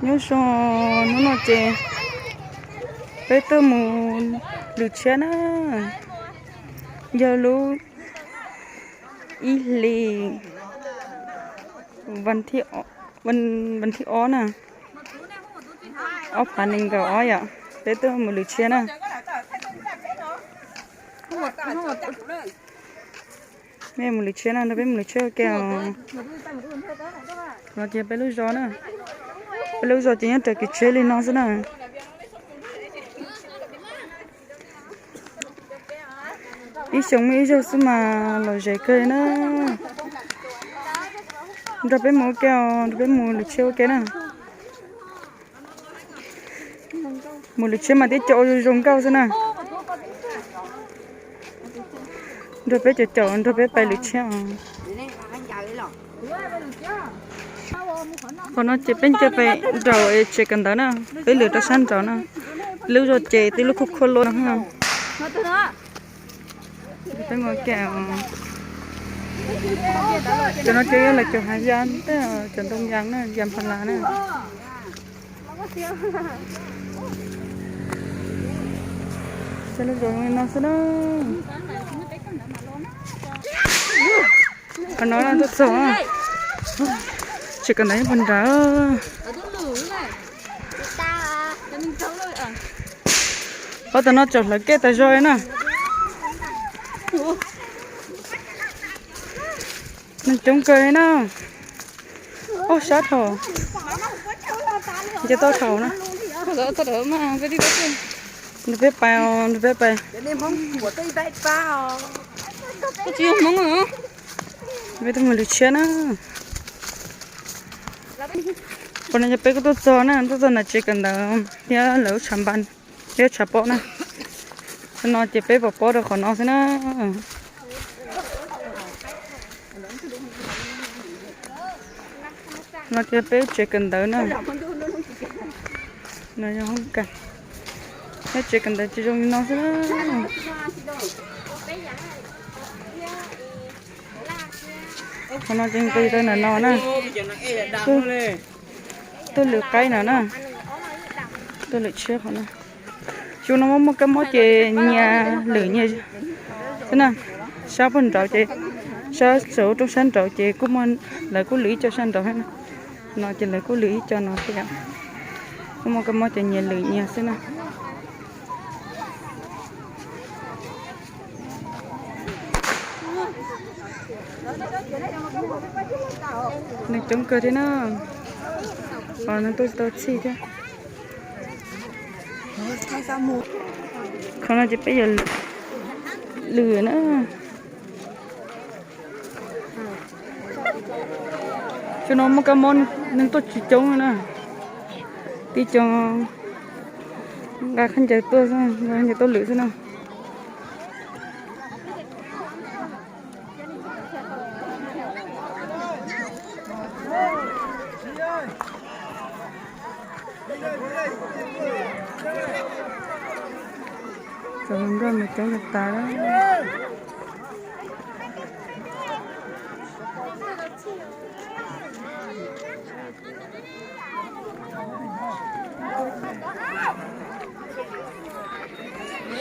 Nyob zoo, hnub no ces peb tuaj mus lwm tshiab na, yog lub ib hlis vas thib ob na, ob phav nees nkaum ob yom, peb tuaj mus lwm tshiab na. Peb mus lwm tshiab na, nrog peb mus lwm tshiab ua ke os. No ces peb lub zos na, peb lub zos ces nyob raws kev tsheb li no xwb na. Ib xyoo muaj ib zaug xwb mas lom zem kawg li na. Nrog peb mus ua ke os, nrog peb mus lwm tshiab ua ke na. Mus lwm tshiab mas tib co ua zoo zoo nkauj xwb na. Nrog peb caum caum nrog peb pais lwm tshiab os. Qhov no ces peb nce pem nraum tsev kawm ntawv na, peb lwm rau sab nraum na. Lub zos ces tib lub khuab khuab luaj no. Peb mus ke. Cov no ces yog lawv cov hav ya, cov ntoo ya na, ya pha las na. Cov lub zos li no xwb na. Qhov no tuaj txog, tsev kawm ntawv nyob puag nrad. Ob tag no tsom hlawv kej tas zog li na. Neeg coob kawg li na. Ob sab dhau. Nce toj dhau na. Nrog peb pais os, nrog peb pais. Peb tuaj mus lwm tshiab na. Qhov no yog peb kuj tuaj txog na, tuaj txog nram tsev kawm ntawv thiab lawv tshav npas thiab tshav pob na. Qhov no ces peb pom pob rau qhov no xwb na. No ces peb tsev kawm ntawv na. No yog hoob kas. Peb tsev kawm ntawv ces zoo li no xwb na. Qhov no ces nqis rau ntawm no na. Tuaj lwm qaib no na. Tuaj lwm tshiab qhov no. Xyoo no muaj muaj kab mob ces nyias lwm nyias xwb na. Sab puag nraud ces, sab saum rooj sab nraud ces kuj muaj, lawv kuj lwm ib co sab nraud thiab na. No ces lawv kuj lwm ib co no thiab yom. Muaj muaj kab mob ces nyias lwm nyias xwb na. Neeg coob kawg thiab na. Os, neeg tuaj tsis tau txhij thiab. Qhov no ces peb yuav lwm na. Xyoo no muaj kab mob neeg tuaj tsis coob na. Tib co nqa khaub ncaws tuaj, nqa khaub ncaws tuaj lwm xwb na. Cov hluas nkauj mas coob tas tas.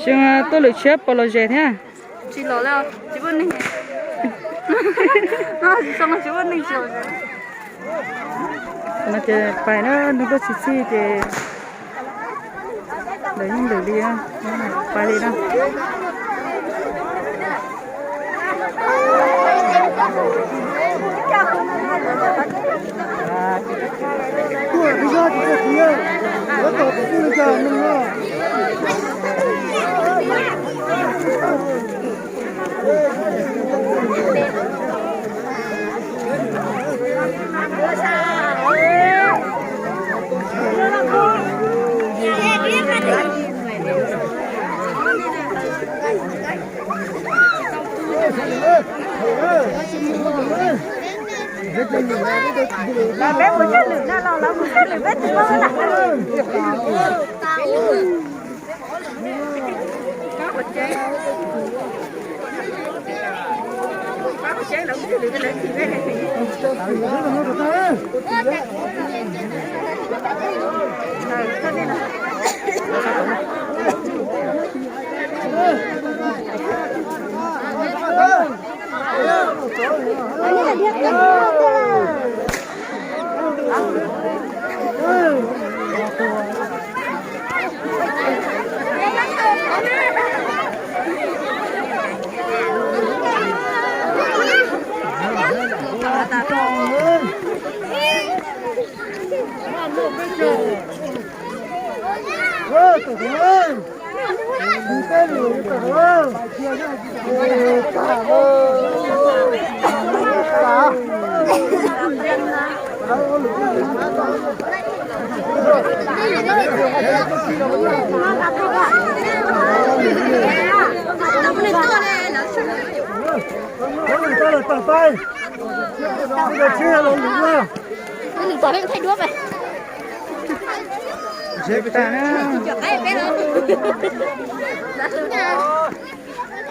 Xyoo tuaj lwm tshiab puas lom zem thiab? Tsis lom li, tsis muaj neeg. Xyoo no tsis muaj neeg tsis lom zem. No ces pais na, neeg tuaj tsis txhij ces lawv yeej lwm li, pais li na. Peb mus coj lwm no los lawv mus coj lwm peb tus no na.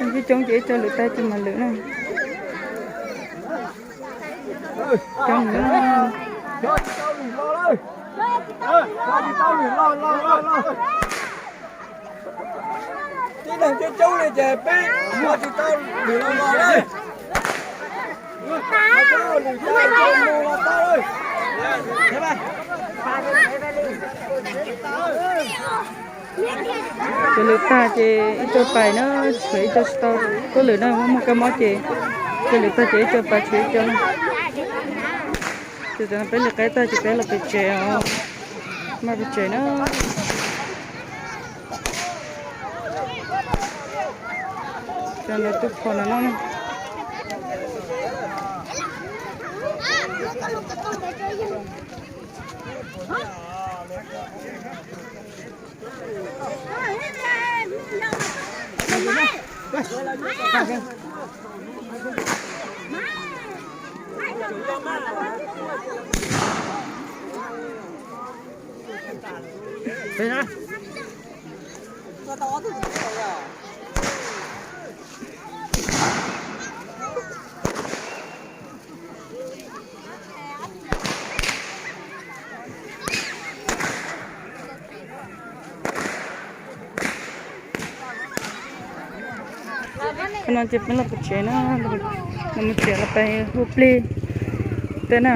Coob coob ces ib co lwm tag ces mam lwm na. Coob na. Tib neeg coob coob li ces peb ho tsis tau lwm los los lawm. Ces lwm tag ces ib co pais na, tshuav ib co tsis tau tuaj lwm na, muaj kab mob ces, ces lwm tag ces ib co pais tshuav ib co na. Ces tam no peb lwm qaib tag ces peb los pem tsev os, maj pem tsev na. Cov ntawd tus phom no no. Qhov no ces peb los pem tsev na, los mus tsev los peb hu plig tej na.